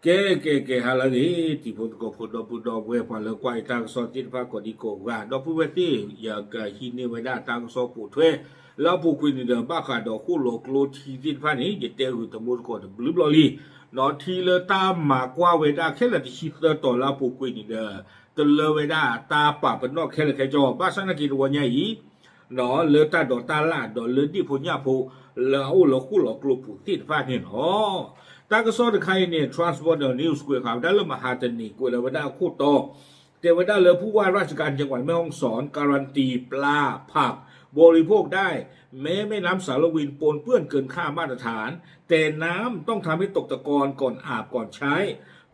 ကဲ ကဲ ကဲ ဟါလၢအဂ့ၤ တံၤဖိသကိးဖိ ဒီပုၢ်ဒီဝဲၢ် ပှၤလၢကွၢ်ယတၢ်ကစီၣ်သ့ၣ်တဖၣ် ကိးဒံကိးဂၤ ဒီပုၢ်ဝဲၢ်သ့ၣ် ယကဟံးန့ၢ်ဝဲဒၣ်တၢ်ကစီၣ်ပိာ်ထွဲ လၢအပူၤကွံာ်န့ၣ်ဒီး ဘၣ်ဃးဒီးဃိၣ်လီၤကျိထံသ့ၣ်တဖၣ်န့ၣ် ယတဲဂုာ်တမူသကိးတဘျုးဘျီလံ. ဒီးထံလၢတၢ်မၤကွၢ်ဝဲဒၣ်ခဲလၢာ်တဆံသၢတီၤလၢအပူၤကွံာ်န့ၣ်ဒီး တလၢဝဲဒၣ်တၢ်ပာ်ပနီၣ်ခဲလၢာ်ခဲဆ့ ဘၣ်ဆၣ်နာ်က့တဝီညါအံၤ လၢတၢ်ဒိးတၢ်လၣ် ဒီးလၢဒ့ၣ်ဖိညၣ်ဖိ လၢအအိၣ်လၢဃိၣ်လီၤကျိပူၤသ့ၣ်တဖၣ်န့ၣ်လီၤ. တၢ်ကစီၣ်တခါအံၤန့ၣ် Trans Border News ကွဲးဃာ်ဝဲဒၣ်လၢမဟါတနံၤ ကွဲးလီၤဝဲဒၣ်အခိၣ်တီ တဲဝဲဒၣ်လၢ ผู้ว่าราชการจังหวัดแม่ฮ่องสอน การันตีปลาผักบริโภคได้ แม้แม่น้ำสารวินปนเปื้อนเกินค่ามาตรฐาน แต่น้ำต้องทำให้ตกตะกอนก่อนอาบก่อนใช้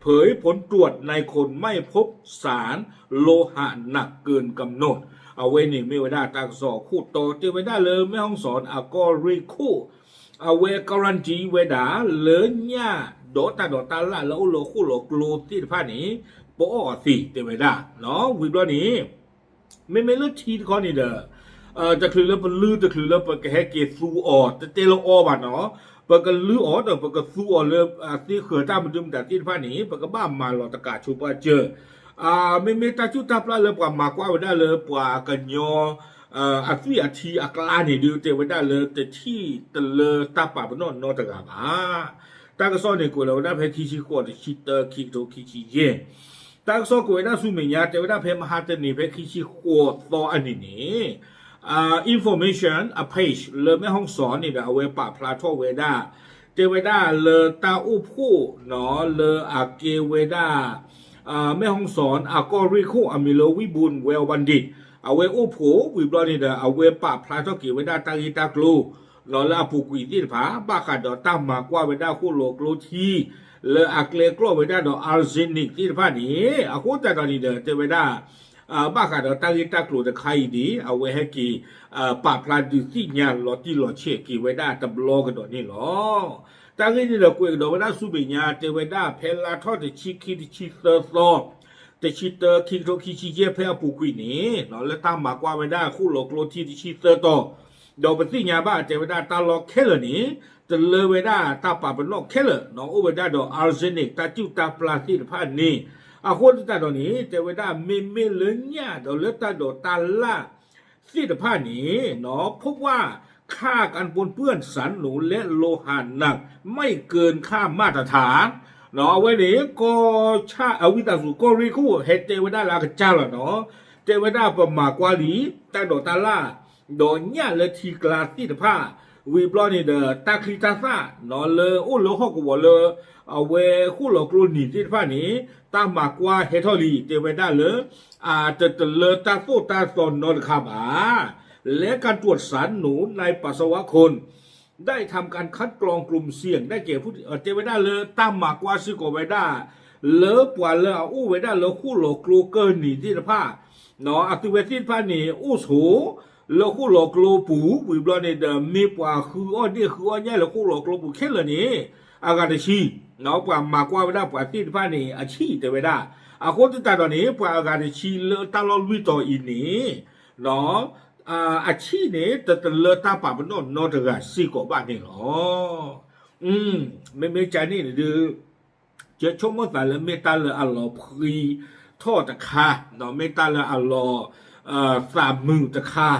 เผยผลตรวจในคนไม่พบสารโลหะหนักเกินกำหนด အဝဲန့ၣ်မ့ၢ်ဝဲဒၣ်တၢ်ကစီၣ်အခိၣ်တီ တဲဝဲဒၣ်လၢ แม่ฮ่องสอน အကီၢ်ရ့ၣ်ခိၣ် အဝဲ guarantee ဝဲဒၣ် လၢညၣ်ဒီးတၢ်ဒိးတၢ်လၣ်လၢအအိၣ်လၢဃိၣ်လီၤကျိသ့ၣ်တဖၣ်န့ၣ် ပအီၣ်အီၤသ့ တဲဝဲဒၣ်. ဝံၤဘျီန့ၣ် မ့မ့ၢ်လၢထံတခီန့ၣ်ဒီး တချုးလၢပလုၢ် တချုးလၢပကဟဲက့ၤသူအီၤ တတဲလၢအီဘၣ်နီၤ, ပကလုၢ်အီၤဒီးပကသူအီၤလၢ သ့ဃၢၤတၢ်မနုၤမတၤသ့ၣ်တဖၣ်န့ၣ် ပကဘၣ်မၤလီၤတကးဆိပာ်စၢၤ မ့မ့ၢ်တၢ်စူၢ်တၢ်ပျၢ်လၢပှၤမၤကွၢ်ဝဲဒၣ်လၢပှၤကညီ အသွံၣ်အထံအကျါန့ၣ်ဒုး တဲဝဲဒၣ်လၢတထံၣ်တလၢတၢ်ပာ်ပနီၣ်နီတဂၤဘၣ်. တၢ်ကစီၣ်န့ၣ် ကွဲးလီၤဝဲဒၣ်ဖဲခံဆံဃိး တဆံတၢ ခံကထိခံဆံယဲၢ် တၢ်ကစီၣ်ကွဲးဝဲဒၣ်ဆူမဲာ်ညါ တဲဝဲဒၣ်ဖဲမဟါတနံၤ ဖဲခံဆံဃိးသီအနံၤန့ၣ် information အ page လၢ แม่ฮ่องสอน န့ၣ်ဒီး အဝဲပာ်ဖျါထီၣ်ဝဲဒၣ် တဲဝဲဒၣ်လၢတၢ်အိၣ်ဖှိၣ်နီၤ လၢအကဲဝဲဒၣ် แม่ฮ่องสอน အကီၢ်ရ့ၣ်ခိၣ် အမံၤလၢ ဝံၣ်ဘူၣ် ဝဲလ်ဘၣ်ဒ့း အဝဲအိၣ်ဖှိၣ် ဝံၤဘျီန့ၣ်ဒီး အဝဲပာ်ဖျါထီၣ်က့ၤဝဲဒၣ်တၢ်ဂ့ၢ်တၢ်ကျိၤ လၢအပူၤကွံာ်သ့ၣ်တဖၣ် ဘၣ်ဃးဒီးတၢ်မၤကွၢ်ဝဲဒၣ်ဃိၣ်လီၤကျိထံ လၢအကျဲကျီၢ်ဝဲဒၣ်ဒီး arsenic သ့ၣ်တဖၣ်န့ၣ် အဃိသတးဒီးန့ၣ်ဒီး တဲဝဲဒၣ် ဘၣ်ဃးဒီးတၢ်ဂ့ၢ်တၢ်ကျိၤတခါအံၤန့ၣ် အဝဲဟဲက့ၤ ပာ်ဖျါဒုးသ့ၣ်ညါလီၤတံၢ်လီၤဆဲးက့ၤဝဲဒၣ်တဘျီကဒီးန့ၣ်လီၤ. တၢ်ဂ့ၢ်န့ၣ်ဒီးကွဲးကဒီးဝဲဒၣ်ဆူမဲာ်ညါ တဲဝဲဒၣ်ဖဲလါထီၣ်တဆံခံ တဆံသၢသီ တဆံတၢ ခံကထိခံဆံယဲၢ် ဖဲအပူၤကွံာ်န့ၣ် လၢတၢ်မၤကွၢ်ဝဲဒၣ်ဃိၣ်လီၤကျိထံတဆံသၢတီၤ ဒီးပသ့ၣ်ညါဘၣ် တဲဝဲဒၣ်တၢ်လီၢ်ခဲလၢာ်န့ၣ် တလၢဝဲဒၣ်တၢ်ပာ်ပနီၣ်ခဲလၢာ် အိၣ်ဝဲဒၣ်ဒီး arsenic တၢ်စူၢ်တၢ်ပျၢ်သ့ၣ်တဖၣ်န့ၣ် အဃိသတးဒီးန့ၣ် တဲဝဲဒၣ်မ့မ့ၢ်လၢညၣ်ဒီးလၢတၢ်ဒိးတၢ်လၣ် သ့ၣ်တဖၣ်န့ၣ် พบว่าค่าการปนเปื้อนสารหนูและโลหะหนักไม่เกินค่ามาตรฐาน အဝဲန့ၣ် ကီၢ်ဆၣ် အဝံသးစူၤ ကီၢ်ရ့ၣ်ခိၣ် ဟဲတဲဝဲဒၣ်လၢအကစၢ်လီၤနီၤ တဲဝဲဒၣ်ပမၤကွၢ်လံ တၢ်ဒိးတၢ်လၣ် ဒီးညၣ်လၢထံကျါသ့ၣ်တဖၣ် ဝံၤဘျီန့ၣ်ဒီး တၢ်ချံတၢ်သၣ် လၢအိၣ်လၢဟီၣ်ကဝီၤလၢ အဝဲဃိၣ်လီၤကျိနံၤသ့ၣ်တဖၣ်န့ၣ် တၢ်မၤကွၢ်ဟဲထီၣ်လံ တဲဝဲဒၣ်လၢ အတတလၢတၢ်သိၣ်တၢ်သီနီတခါဘၣ် และการตรวจสารหนูในปัสสาวะคน ได้ทำการคัดกรองกลุ่มเสี่ยงได้แก่ผู้ တဲဝဲဒၣ်လၢတၢ်မၤကွၢ်စ့ၢ်ကီးဝဲဒၣ် လၢပှၤလၢအအိၣ်ဝဲဒၣ်လၢဃိၣ်လီၤကျိကၢၢ်နံၤသ့ၣ်တဖၣ် အသုဝဲသ့ၣ်တဖၣ်န့ၣ် အိၣ်ဆိး လၢဃိၣ်လီၤကျိပူၤ ဝံၤဘျီန့ၣ်ဒီး မ့ၢ်ပှၤဃုအီၣ်ဒ့ၣ်ဃုအီၣ်ညၣ်လၢဃိၣ်လီၤကျိပူၤခဲလၢာ်န့ၣ် အဂၤတဆံ ပှၤမၤကွၢ်ဝဲဒၣ်ပှၤသ့ၣ်တဖၣ်န့ၣ် အဆံၣ်တဲဝဲဒၣ် အဃိသတးဒီးန့ၣ် ပှၤအဂၤတဆံလၢတၢ်လီၢ်လွံၢ်တီၤအံၤန့ၣ် အဆံၣ်န့ၣ် တတလၢတၢ်ပာ်ပနီၣ်နီတဂၤစ့ၢ်ကီးဘၣ်န့ၣ်လီၤ. မ့မ့ၢ်ကန့ၣ်န့ၣ်ဒုး ယဆိကမိၣ်သးလၢမ့ၢ်တၢ်လၢအလီၤဖှံထီၣ်တခါ ဒီးမ့ၢ်တၢ်လၢအလီၤ သးမုာ်တခါ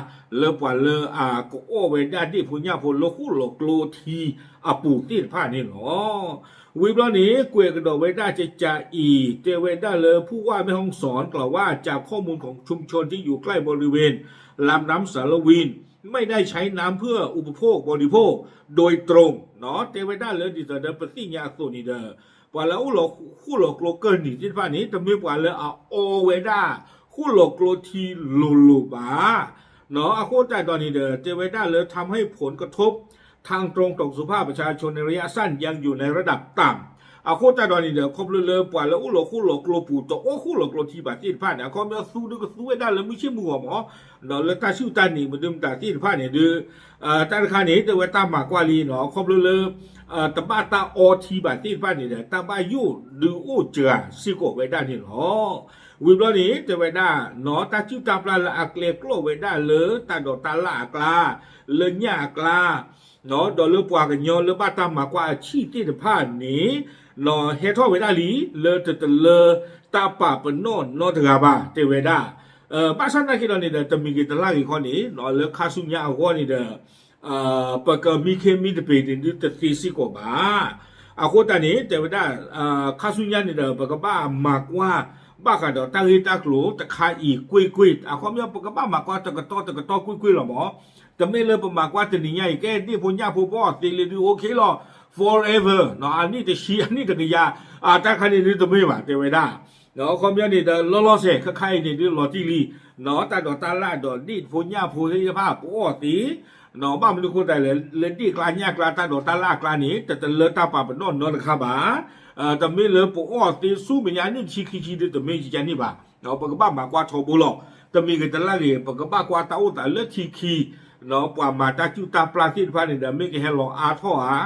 လၢပှၤလၢအကအီၣ်ဝဲဒၣ်ဒ့ၣ်ဖိညၣ်ဖိလၢဃိၣ်လီၤကျိထံအပူၤသ့ၣ်တဖၣ်န့ၣ်လီၤ. ဝံၤဘျီန့ၣ် ကွဲးကဒီးဝဲဒၣ်ကကးအံၤ တဲဝဲဒၣ်လၢ ผู้ว่าแม่ฮ่องสอนกล่าวว่าจากข้อมูลของชุมชนที่อยู่ใกล้บริเวณลำน้ำสารวิน ไม่ได้ใช้น้ำเพื่ออุปโภคบริโภคโดยตรง တဲဝဲဒၣ်လၢဒ်သိးဒီးပသ့ၣ်ညါအသိးန့ၣ်ဒီး ပှၤလၢအအိၣ်လၢဃိၣ်လီၤကျိကၢၢ်နံၤသ့ၣ်တဖၣ်န့ၣ် တမ့ၢ်ပှၤလၢအအီဝဲဒၣ် ဃိၣ်လီၤကျိထံလိၤလိၤဘၣ်. အဃိသတးဒီးန့ၣ်ဒီး တဲဝဲဒၣ်လၢ ทำให้ผลกระทบทางตรงต่อสุขภาพประชาชนในระยะสั้นยังอยู่ในระดับต่ำ အဃိသတးဒီးန့ၣ်ဒီး ခီဖျိလၢပှၤလၢအိၣ်လၢဃိၣ်လီၤကျိပူၤ တအိၣ်ဃိၣ်လီၤကျိထံဘၣ်သ့ၣ်တဖၣ်န့ၣ် အခီပညီသူဒုကသူဝဲဒၣ်လၢမုၢ်ဆ့ၣ်မုၢ်ဂီၤမး ဒီးလၢတၢ်ဆူၣ်တၢ်နံၤမနုၤမတၤသ့ၣ်တဖၣ်န့ၣ်ဒုး တၢ်တခါန့ၣ် တဲဝဲတၢ်မၤကွၢ်လံနီၤ ခီဖျိလၢ တဘၣ်တၢ်အီထံဘၣ်သ့ၣ်တဖၣ်န့ၣ်ဒီး တၢ်ဘၣ်ယိၣ်ဒုးအိၣ်စှၤစ့ၢ်ကီးဝဲဒၣ်န့ၣ်လီၤ. ဝံၤဘျီန့ၣ် တဲဝဲဒၣ်နီၤ တၢ်စူၢ်တၢ်ပျၢ်လၢအကျဲကျီၢ်ဝဲဒၣ်လၢတၢ်ဒိးတၢ်လၣ်အကျါ လၢညၣ်အကျါ ဒီးလၢပှၤကညီလၢဘၣ်တၢ်မၤကွၢ်အဆံၣ်သ့ၣ်တဖၣ်န့ၣ် ဟဲထီၣ်ဝဲဒၣ်လံ လၢတတလၢတၢ်ပာ်ပနီၣ်နီတဂၤဘၣ် တဲဝဲဒၣ်. ဘၣ်ဆၣ်သနာ်က့ဒီးန့ၣ်ဒီး တမံၤဂ့ၤတလၢ်ဂ့ၤခီန့ၣ် လၢခါဆူညါအဂီၢ်န့ၣ်ဒီး ပကမံခ့မံတပ့ၤန့ၣ်ဒုးတသ့စ့ၢ်ကီးဘၣ်. အဃိသတးန့ၣ် တဲဝဲဒၣ် ခါဆူညါန့ၣ်ဒီး ပကဘၣ်မၤကွၢ် ဘၣ်ဃးဒီးတၢ်ဂ့ၢ်တၢ်ကျိၤတခါအံၤကွ့ၢ်ကွ့ၢ်, အခီပညီ ပကဘၣ်မၤကွၢ်တကတီၢ်တကတီၢ်ကွ့ၢ်ကွ့ၢ်လီၤမး. တမ့ၢ်လၢပမၤကွၢ်တနံၤညါအံၤ ကဲဒ့ၣ်ဖိညၣ်ဖိပအီၣ်သ့လၢဒုး okay လီၤ forever အနံၣ်တဆံ အနံၣ်တကယၤ တၢ်ခါန့ၣ်ဒုးတမ့ၢ်ဘၣ် တဲဝဲဒၣ်. အခီပညီန့ၣ်ဒီး လီၤလီၤဆဲး ခဲခါအံၤန့ၣ်ဒုးလီၤတံၢ်လံ တၢ်ဒိးတၢ်လၣ်ဒီးဒ့ၣ်ဖိညၣ်ဖိသ့ၣ်တဖၣ် ပအီၣ်သ့ ဘၣ်မနုၤအဃိသတးလဲၣ် လၢဒ့ၣ်ကျါညၣ်ကျါ တၢ်ဒိးတၢ်လၣ်အကျါန့ၣ် တတလၢတၢ်ပာ်ပနီၣ်နီတခါဘၣ်. တမ့ၢ်လၢပအီၣ်သ့ဆူမဲာ်ညါနံၣ်တဆံခံဆံဒုးတမ့ၢ်ကကန့ၣ်ဘၣ်. ပကဘၣ်မၤကွၢ်ထီဘိလီၤ. တမံၤဂ့ၤတလၢ်ဂ့ၤ ပကဘၣ်ကွၢ်တၢ်အိၣ်သးလၢခံခံ ပှၤမၤတၢ်ကူၣ်တၢ်ပျၢ်သ့ၣ်တဖၣ်န့ၣ်ဒီး မ့ၢ်ကဟဲလီၤအါထီၣ်ဧါ,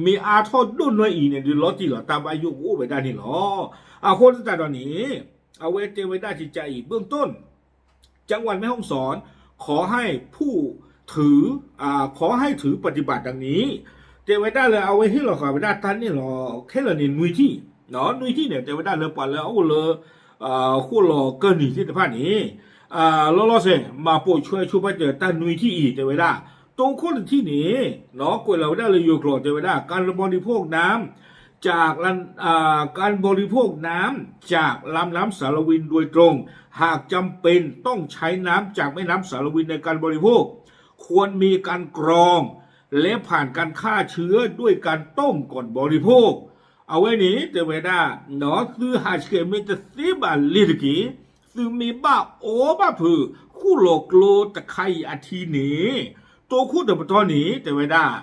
မ့ၢ်အါထီၣ်ဒိၣ်နီၢ်အံၤန့ၣ်ဒုး လီၤတံၢ်လီၤ တၢ်ဘၣ်ယိၣ်ကအိၣ်ဝဲဒၣ်န့ၣ်လီၤ. အဃိသတးဒီးန့ၣ် အဝဲတဲဝဲဒၣ်ကကအံၤ เบื้องต้น จังหวัดแม่ฮ่องสอน ขอให้ผู้ถือ ขอให้ถือปฏิบัติดังนี้ တဲဝဲဒၣ်လၢအဝဲဟ့ၣ်လီၤဃာ်ဝဲဒၣ်တၢ်န့ၣ်လီၤ ခဲလၢာ်န့ၣ်နွံထံၣ်, နွံထံၣ်န့ၣ် တဲဝဲဒၣ်လၢပှၤလၢအအိၣ်လၢ ဃိၣ်လီၤကၢၢ်နံၤသ့ၣ်တဖၣ်န့ၣ် လီၤလီၤဆဲး မၤပိာ်ဆွဲဆိပာ်စၢၤတၢ်နွံထံၣ်အံၤ တဲဝဲဒၣ်. တိခိၣ်တထံၣ်န့ၣ် ကွဲးလီၤဝဲဒၣ်လၢယိၤကျိာ် တဲဝဲဒၣ် การบริโภคน้ำ จาก การบริโภคน้ำจากลำน้ำสาละวินโดยตรง หากจำเป็นต้องใช้น้ำจากแม่น้ำสาละวินในการบริโภค ควรมีการกรอง และผ่านการฆ่าเชื้อด้วยการต้มก่อนบริโภค အဝဲန့ၣ် တဲဝဲဒၣ် သုဟးဆှဲးမ့ၢ်တသ့ဘၣ်လ့ၤတက့ၢ်, သုမ့ၢ်ဘၣ်အီဘၣ်ဖုး ဃိၣ်လီၤကျိတခါအံၤအထံန့ၣ် တိခိၣ်တပတီၢ်န့ၣ် တဲဝဲဒၣ်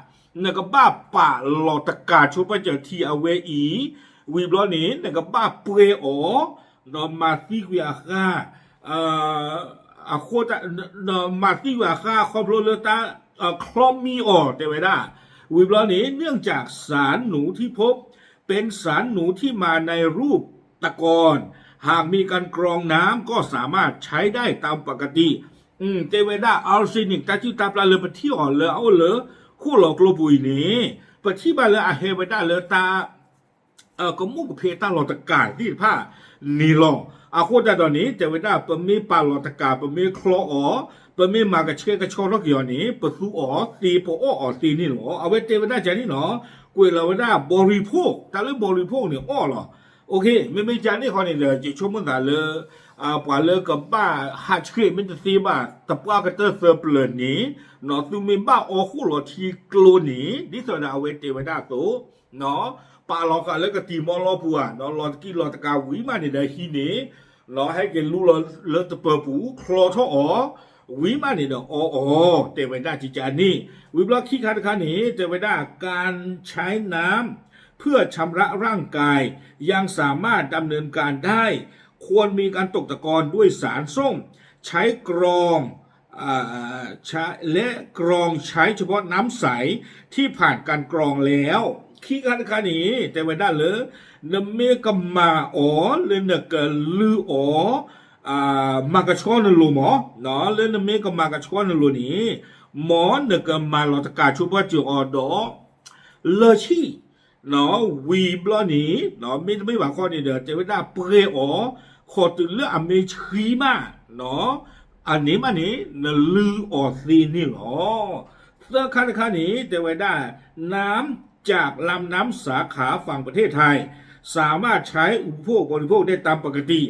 နကဘၣ်ပာ်လီၤတကးဆိပာ်စၢၤထံအဝဲအံၤ, ဝံၤဘျီန့ၣ် နကဘၣ်ပှဲၤအီၤ ဒီးမၤသံကွံာ်အဃၢ် အဃိ မၤသံကွံာ်အဃၢ်ခီဖျိလၢတၢ် ချီမံအီၤ တဲဝဲဒၣ်. ဝံၤဘျီန့ၣ် เนื่องจากสารหนูที่พบเป็นสารหนูที่มาในรูปตะกอน หากมีการกรองน้ำก็สามารถใช้ได้ตามปกติ တဲဝဲဒၣ် arsenic တၢ်စုၣ်တၢ်ပျၢ်လၢပထံၣ်အီၤလၢအအိၣ်လၢ ဃိၣ်လီၤကျိပူၤအံၤန့ၣ် ပထံၣ်ဘၣ်လၢအဟဲဝဲဒၣ်လၢတၢ် ကမူၣ်ကဖဲတၢ်လီၤတကးသ့ၣ်တဖၣ်န့ၣ်လီၤ. အဃိသတးဒီးန့ၣ် တဲဝဲဒၣ် ပမ့ၢ်ပာ်လီၤတကး ပမ့ၢ်ချီအီၤ ပမ့ၢ်မၤကဆှဲကဆှီထီၣ်က့ၤအီၤန့ၣ် ပသူအီၤသ့ ပအီၣ်အီၤသ့န့ၣ်လီၤ. အဝဲတဲဝဲဒၣ်ကန့ၣ်နီၤ ကွဲးလီၤဝဲဒၣ် บริโภค တၢ်လၢ บริโภค န့ၣ်အီၣ်လီၤ. မ့မ့ၢ်ကန့ၣ်ဃီန့ၣ်ဒီး ယဆိကမိၣ်သးလၢ ပှၤလၢကဘၣ်ဟးဆှဲးမ့ၢ်တသ့ဘၣ် တပှၢ်ကတၢၢ်သၢပျၢၤန့ၣ် သုမ့ၢ်ဘၣ်အီဃိၣ်လီၤထံကျိန့ၣ် ဒ်သိးဒီးအဝဲတဲဝဲဒၣ်အသိး ပာ်လီၤဃာ်လၢကတံၤမီလီပူၤဧါ, လီၤတကံၢ်လီၤတကးဝံၤမးန့ၣ်ဒီးဟံးန့ၢ် ဟဲက့ၤလူလီၤလၢတပၢၤပူၤ ချီထီၣ်အီၤ ဝံၤမးန့ၣ်ဒီးအီအီၤ တဲဝဲဒၣ်ကကန့ၣ်. ဝံၤဘျီခံခါတခါန့ၣ် တဲဝဲဒၣ် การใช้น้ำเพื่อชำระร่างกายยังสามารถดำเนินการได้ ควรมีการตกตะกอนด้วยสารส้ม ใช้กรอง และกรองใช้เฉพาะน้ำใสที่ผ่านการกรองแล้ว ခံခါတခါန့ၣ် တဲဝဲဒၣ်လၢ နမ့ၢ်ကမၤအီၤလၢနကလုၢ်အီၤ မၤကဆှီနလိၤမး, လၢနမ့ၢ်ကမၤကဆှီနလိၤန့ၣ် မ်နကမၤလီၤတကးဆိပာ်စၢၤအီၤဒီး လၢဆံၣ် ဝံၤဘျီန့ၣ် မ့တမ့ၢ်ဘၣ်ခီန့ၣ်ဒီး တဲဝဲဒၣ်ပှဲၤအီၤ ခီၣ်တုၤလၢအမ့ၢ်ဆှံမး အန့ၣ်မးန့ၣ် နလုၢ်အီၤသ့န့ၣ်လီၤ. သၢခါတခါန့ၣ် တဲဝဲဒၣ် น้ำจากลำน้ำสาขาฝั่งประเทศไทย สามารถใช้อุปโภคบริโภคได้ตามปกติ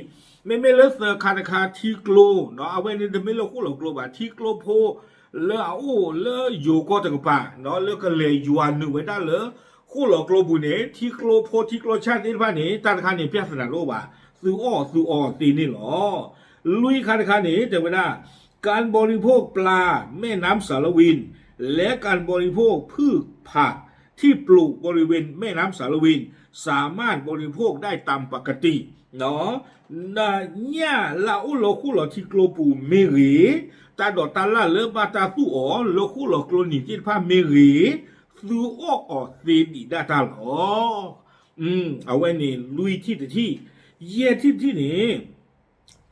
မ့မ့ၢ်လၢသၢခါတခါထံကျိ အဝဲန့ၣ်တမ့ၢ်လၢဃိၣ်လီၤကျိဘၣ် ထံကျိဖိ လၢအအိၣ်လၢယိၤကီၢ်တကပၤ လၢကလဲၤယွၤနုာ်ဝဲဒၣ်လၢ ဃိၣ်လီၤကျိပူၤန့ၣ် ထံကျိဖိထံကျိဆၣ်သ့ၣ်တဖၣ်န့ၣ် တၢ်တခါန့ၣ် ပြဿနာတအိၣ်ဘၣ် သုအီၣ်သုအီသ့န့ၣ်လီၤ. လွံၢ်ခါတခါန့ၣ် တဲဝဲဒၣ် การบริโภคปลาแม่น้ำสาละวิน และการบริโภคพืชผักที่ปลูกบริเวณแม่น้ำสาละวิน สามารถบริโภคได้ตามปกติ ညၣ်လၢအအိၣ်လၢဃိၣ်လီၤထံကျိပူၤမ့ၢ်ဂ့ၤ, တၢ်ဒိးတၢ်လၣ်လၢဘၣ်တၢ်သူၣ်အီၤလၢဃိၣ်လီၤကျိနံၤသ့ၣ်တဖၣ်မ့ၢ်ဂ့ၤ, သုအီၣ်အီၤသ့ဒံးဒၣ်တၢ်လီၤ. အဝဲန့ၣ်လွံၢ်ထံၣ်တထံၣ်, ယဲၢ်ထံၣ်တထံၣ်န့ၣ်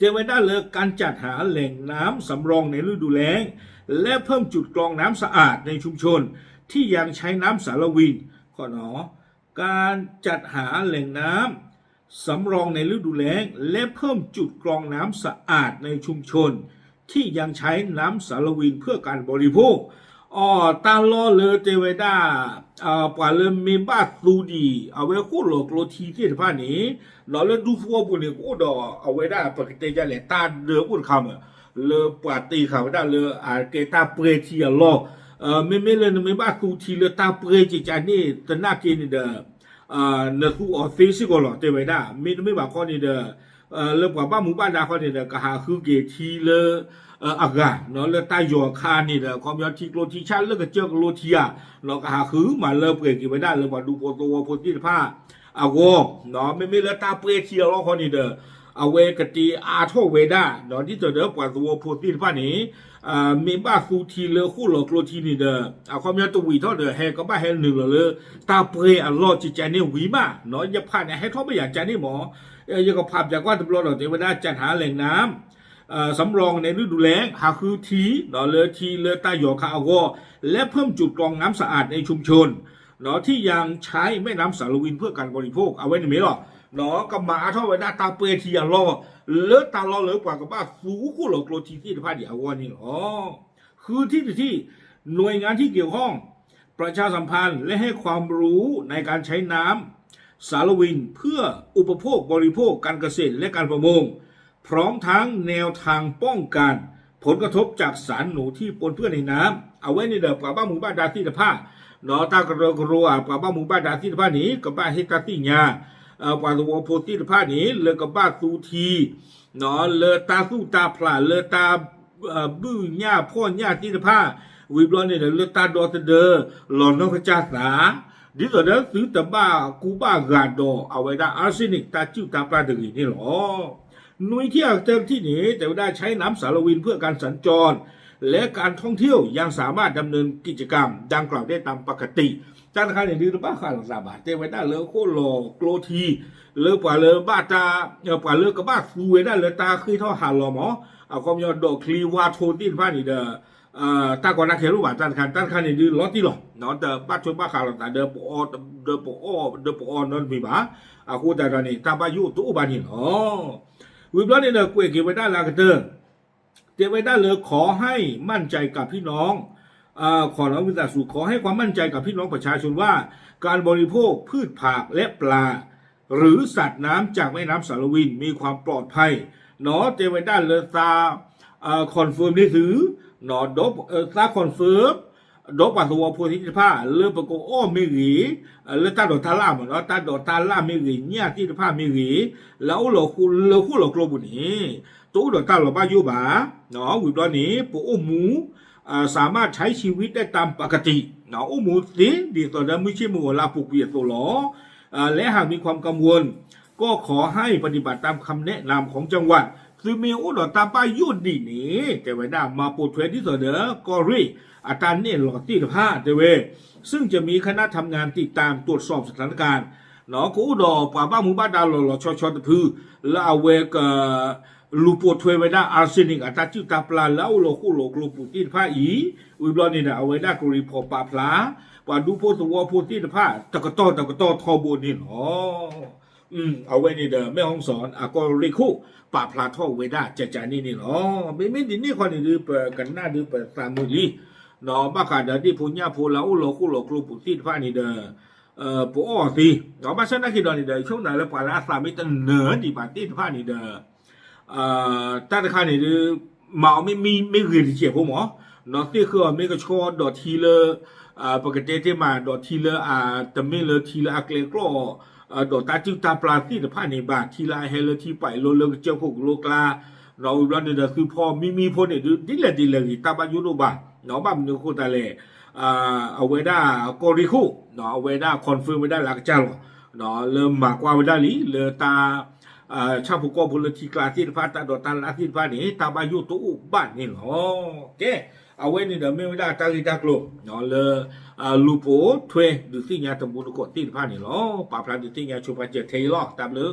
တဲဝဲဒၣ်လၢ การจัดหาแหล่งน้ำสำรองในฤดูแล้ง และเพิ่มจุดกรองน้ำสะอาดในชุมชนที่ยังใช้น้ำสาละวิน ขอเนาะ การจัดหาแหล่งน้ำสำรองในฤดูแล้ง และเพิ่มจุดกรองน้ำสะอาดในชุมชนที่ยังใช้น้ำสารวินเพื่อการบริโภค အီၤ တၢ်လီၢ်လၢတဲဝဲဒၣ် ပှၤလၢမ့ၢ်ဘၣ်သူဒံး အဝဲဃိၣ်လီၤကျိထံသ့ၣ်တဖၣ်န့ၣ် ဒီးလၢဒူသဝီပူၤန့ၣ် ကအိၣ်ဒီးအဝဲဒၣ် ပကတဲဒ်လဲၣ် တၢ်ဒၢအိၣ်တခါမး လၢပှၤတ့ဃာ်ဝဲဒၣ်လၢအကဲတၢ်ပှဲၤထံအလီၢ်, မ့မ့ၢ်လၢနမ့ၢ်ဘၣ်သူထံလၢတၢ်ပှဲၤကကန့ၣ် သနာ်က့န့ၣ်ဒီး နသူအီၤသ့စ့ၢ်ကီးလီၤ တဲဝဲဒၣ် မ့တမ့ၢ်ဘၣ်ခီန့ၣ်ဒီး လၢပှၤဘၣ်မူဘၣ်ဒါခီန့ၣ်ဒီး ကဟးဃုက့ၤထံလၢအဂၤ လၢတၢ်ယီၤခါန့ၣ်ဒီး ခီပညီထံကျိထံဆၣ်လၢကစၢၢ်ကလိထံဧါ ကဟးဃုမၤလၢပှဲၤက့ၤဝဲဒၣ်လၢပှၤဒူဖိသဝီဖိသ့ၣ်တဖၣ်အဂီၢ်, မ့မ့ၢ်လၢတၢ်ပှဲၤထံအလီၢ်ခီန့ၣ်ဒီး အဝဲကတ့အါထီၣ်ဝဲဒၣ် ဒ်သိးဒီးပှၤသဝီဖိသ့ၣ်တဖၣ်န့ၣ် မ့ၢ်ဘၣ်သူထံလၢဃိၣ်လီၤကျိထံန့ၣ်ဒီး အခီပညီတဝံၤထီၣ်ဒီး ဟဲကဘၣ်ဟဲနုာ်လီၤလၢ တၢ်ပှဲၤအလီၢ်ကကန့ၣ်ဝံၤမး, ယဖးန့ၣ် ဟဲထီၣ်ဘၣ်ယၤကန့ၣ်မး, ယကဖးပၠးကွၢ်တဘျီဒီး တဲဝဲဒၣ် จัดหาแหล่งน้ำ สำรองในฤดูแล้ง ဟးဃုထံ လၢထံလၢတၢ်ယီၤခါအဂီၢ် และเพิ่มจุดกรองน้ำสะอาดในชุมชน ที่ยังใช้แม่น้ำสารวินเพื่อการบริโภค အဝဲန့ၣ်မ့ၢ်လီၤ, ကမၤအါထီၣ်ဝဲဒၣ်တၢ်ပှဲၤထံအလီၢ် လၢတၢ်လီၢ်လၢပှၤကဘၣ်သူဃိၣ်လီၤကျိထံသ့ၣ်တဖၣ်ဒံးအဂီၢ်န့ၣ်လီၤ. ဃုထံၣ်တထံၣ် หน่วยงานที่เกี่ยวข้อง ประชาสัมพันธ์และให้ความรู้ในการใช้น้ำ สารวินเพื่ออุปโภคบริโภคการเกษตรและการประมง พร้อมทั้งแนวทางป้องกันผลกระทบจากสารหนูที่ปนเปื้อนในน้ำ အဝဲန့ၣ်ဒီးပှၤဘၣ်မူဘၣ်ဒါသ့ၣ်တဖၣ် တၢ်ကရၢကရိဧါ ပှၤဘၣ်မူဘၣ်ဒါသ့ၣ်တဖၣ်န့ၣ် ကဘၣ်ဟ့ၣ်တၢ်သ့ၣ်ညါ ပှၤသဝီဖိသ့ၣ်တဖၣ်န့ၣ် လၢကဘၣ်သူထံ လၢတၢ်သူၣ်တၢ်ဖျး လၢတၢ် ဘုၣ်ညၣ်ဖှီၣ်ညၣ်သ့ၣ်တဖၣ် ဝံၤဘျီန့ၣ်ဒီး လၢတၢ်ဒီသဒၢ လီၤနီၢ်ကစၢ်သး ဒ်သိးဒီးသုတဘၣ်ကူဘၣ်ဂာ်ဒီးအဝဲဒၣ် arsenic တၢ်စုၣ်တၢ်ပျၢ်တဂ့ၤန့ၣ်လီၤ. နွံထံၣ်အကတၢၢ်တထံၣ်န့ၣ် တဲဝဲဒၣ် ใช้น้ำสารวินเพื่อการสัญจร และการท่องเที่ยวยังสามารถดำเนินกิจกรรมดังกล่าวได้ตามปกติ တၢ်တခါန့ၣ်ဒုးတဘၣ်ဃးလိာ်သးဘၣ် တဲဝဲဒၣ်လၢဃိၣ်လီၤကျိထံ လၢပှၤလၢဘၣ်တၢ် ပှၤလၢကဘၣ်သူဝဲဒၣ်လၢတၢ်ဃ့ၢ်ထီၣ်ဟးလီၤမး အခီပညီဒီးချံဝါထိသ့ၣ်တဖၣ်န့ၣ်ဒီး တၢ်ကီတၢ်ခဲလိၣ်ဘၣ် တၢ်တခါ တၢ်တခါန့ၣ်ဒုးလီၤတံၢ်လီၤ တဘၣ်ထွဲဘၣ်ဃးလိာ်သးဒီး ဒီးပအီၣ်နီတမံၤဘၣ် အဃိသတးဒီးန့ၣ် တၢ်ဘၣ်ယိၣ်တအိၣ်ဘၣ်န့ၣ်လီၤ. ဝံၤဘျီန့ၣ်ဒီးကွဲးက့ၤဝဲဒၣ်လၢအကတၢၢ် တဲဝဲဒၣ်လၢ ขอให้มั่นใจกับพี่น้อง ขอให้ความมั่นใจกับพี่น้องประชาชนว่า การบริโภคพืชผักและปลา หรือสัตว์น้ำจากแม่น้ำสารวินมีความปลอดภัย တဲဝဲဒၣ်လၢသး confirm န့ၢ်သု သး confirm ဒီးပှၤသဝီဖိသ့ၣ်တဖၣ် လၢပကအီၣ်မ့ၢ်ဂ့ၤ လၢတၢ်ဒိးတၢ်လၣ်မး တၢ်ဒိးတၢ်လၣ်မ့ၢ်ဂ့ၤ ညၣ်သ့ၣ်တဖၣ်မ့ၢ်ဂ့ၤ လၢအအိၣ်လီၤလၢဃိၣ်လီၤကျိပူၤန့ၣ် တအိၣ်ဒီးတၢ်လီၤဘၣ်ယိၣ်ဘၣ်. ဝံၤဘျီန့ၣ် ပအိၣ်မူ สามารถใช้ชีวิตได้ตามปกติ အိၣ်မူသ့ဒ်သိးဒီးမုၢ်ဆ့ၣ်မုၢ်ဂီၤလၢအပူၤကွံာ်အသိးလီၤ. และหากมีความกังวล ก็ขอให้ปฏิบัติตามคำแนะนำของจังหวัด သုမ့ၢ်အိၣ်ဒီးတၢ်ဘၣ်ယိၣ်ဒံးန့ၣ် တဲဝဲဒၣ် မၤပိာ်ထွဲဒ်သိးဒီး ကီၢ်ရ့ၣ်အတၢ်နဲၣ်လီၤသ့ၣ်တဖၣ် တဲဝဲ ซึ่งจะมีคณะทำงานติดตามตรวจสอบสถานการณ์ ကအိၣ်ဒီးပှၤဘၣ်မူဘၣ်ဒါလီၤလီၤဆီဆီတဖု လၢအဝဲက လူၤပိာ်ထွဲဝဲဒၣ် arsenic အတၢ်စုၣ်တၢ်ပျၢ်လၢအအိၣ်လၢဃိၣ်လီၤကျိပူၤသ့ၣ်တဖၣ်အံၤ ဝံၤဘျီန့ၣ်ဒီး အဝဲဒၣ်က report ပာ်ဖျါ ပှၤဒူဖိသဝီဖိသ့ၣ်တဖၣ် တကတီၢ်တကတီၢ်ထီဘိန့ၣ်လီၤ. အဝဲန့ၣ်ဒီး แม่ฮ่องสอน အကီၢ်ရ့ၣ်ခိၣ် ပာ်ဖျါထီၣ်ဝဲဒၣ်ကကန့ၣ်န့ၣ်လီၤ. မ့မ့ၢ်ဒ်န့ၣ်ခီန့ၣ်ဒုး ပကနၣ်ဒုးပသးမုာ်လံ ဘၣ်ဃးဒီးဒ့ၣ်ဖိညၣ်ဖိလၢအအိၣ်လၢဃိၣ်လီၤကျိပူၤသ့ၣ်တဖၣ်န့ၣ်ဒီး ပအီၣ်အီၤသ့ ဘၣ်ဆၣ်သနာ်က့ဒီးန့ၣ်ဒီး ဆိကမိၣ်လၢပှၤလၢအသးမ့ၢ်တနၢၤဒံးဘၣ်သ့ၣ်တဖၣ်န့ၣ်ဒီး တၢ်တခါန့ၣ်ဒုး မၤအီၤမ့ၢ်မံမ့ၢ်ဂ့ၤတစဲးဖိမး, သ့ၣ်ဃၢအီၤမ့ၢ်ကဆှီဒီးထံလၢ ပကတဲတ့ၢ်မး ဒီးထံလၢအ တမ့ၢ်လၢထံလၢအကျဲကျီၢ် ဒီးတၢ်စုၣ်တၢ်ပျၢ်သ့ၣ်တဖၣ်န့ၣ်ဘၣ် ထံလၢအဟဲလၢထံပာ်အံၤလိလၢကစၢၢ်ခိၣ်ကလိကျါ ဝံၤဘျီန့ၣ်ဒီးသုဖီမံမံဖိန့ၣ်ဒုး ဒ်လဲၣ်ဒ်လဲၣ်ဂ့ၤ တၢ်ဘၣ်ယိၣ်ဒိၣ်ဘၣ်, ဘၣ်မနုၤအဃိသတးလဲၣ် အဝဲဒၣ်ကီၢ်ရ့ၣ်ခိၣ် အဝဲဒၣ် confirm ဝဲဒၣ်လၢအကစၢ်လီၤ, လၢမၤကွၢ်ဝဲဒၣ်လံ လၢတၢ် ဆၣ်ဖိကီၢ်ဖိလၢထံကျါသ့ၣ်တဖၣ် တၢ်ဒိးတၢ်လၣ်သ့ၣ်တဖၣ်န့ၣ် တၢ်ဘၣ်ယိၣ်တအိၣ်ဘၣ်န့ၣ်လီၤ. ကဲ အဝဲန့ၣ်ဒီးမ့ၢ်ဝဲဒၣ်တၢ်ဂ့ၢ်တၢ်ကျိၤ လၢ လူၤပိာ်ထွဲဒုးသ့ၣ်ညါတမူတကိးသ့ၣ်တဖၣ်န့ၣ်လီၤ. ပာ်ဖျါဒုးသ့ၣ်ညါဆိပာ်စၢၤထဲအံၤလီၤ. တၢ်ဘျုး